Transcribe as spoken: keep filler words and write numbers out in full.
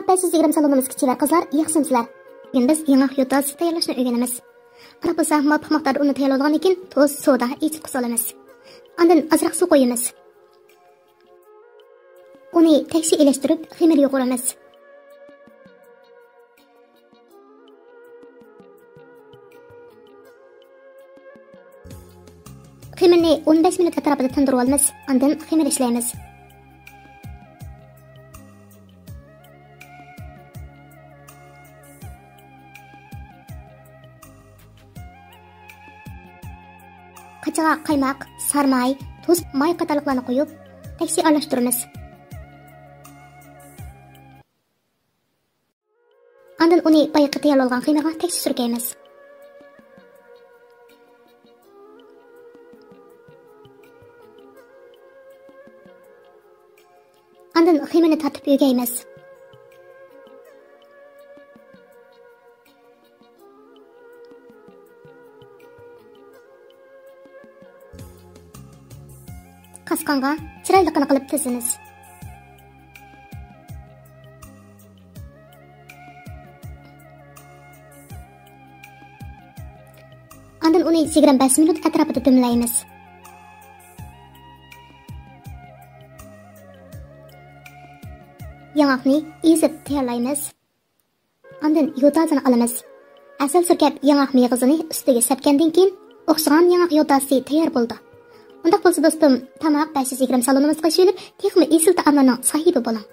بەش يۈز يىگىرمە سالونىمىز كىچىك ۋە قىزلار، ياخشىمۇسىلەر؟ بۈگۈن بىز ياڭاق يوتاس تەييارلاشنى ئۆگىنىمىز. قانداق بولسا مۇۋاپىق مىقداردا ئۇننى تەييارلايدىغاندىن كېيىن تۇز، سودا، ئېچىتقۇ سالىمىز. ئاندىن ئازراق سۇ قۇيىمىز. ئۇنى تەكشى ئېلىشتۇرۇپ خېمىر يۇغۇرىمىز. خېمىرنى ئون بەش مىنۇت ئەتراپىدا تىندۇرۇۋالىمىز، ئاندىن خېمىر ئىشلەيمىز. قاچىغا قايماق، سارماي، تۇز، ماي قاتارلىقلارنى قويۇپ، تەكشى ئارىلاشتۇرىمىز. ئاندىن ئۇنى بايىقى تەييارلانغان خېمىرغا تەكشى سۈركەيمىز. ئاندىن خېمىرنى تارتىپ يۆگەيمىز. قاسقانغا چىرايلىقىنى قىلىپ تىزىمىز. ئاندىن ئۇنى يىگىرمە بەش مىنۇت ئەتراپىدا دۈملەيمىز. ياڭاقنى ئېزىپ تەييارلايمىز. ئاندىن يوتازىنى ئالىمىز. ئەسەل سۈركەپ ياڭاق مېغىزىنى ئۈستىگە سەپكەندىن كېيىن، ئوخشىغان ياڭاق يوتاسى تەييار بولىدۇ. ئۇنداق بولسا دوستۇم، تاماق بەش يۈز يىگىرمە سالونىمىزغا ئىشىنىپ، تېخىمۇ ئېسىل تائاملارنىڭ ساھىبى بولۇڭ.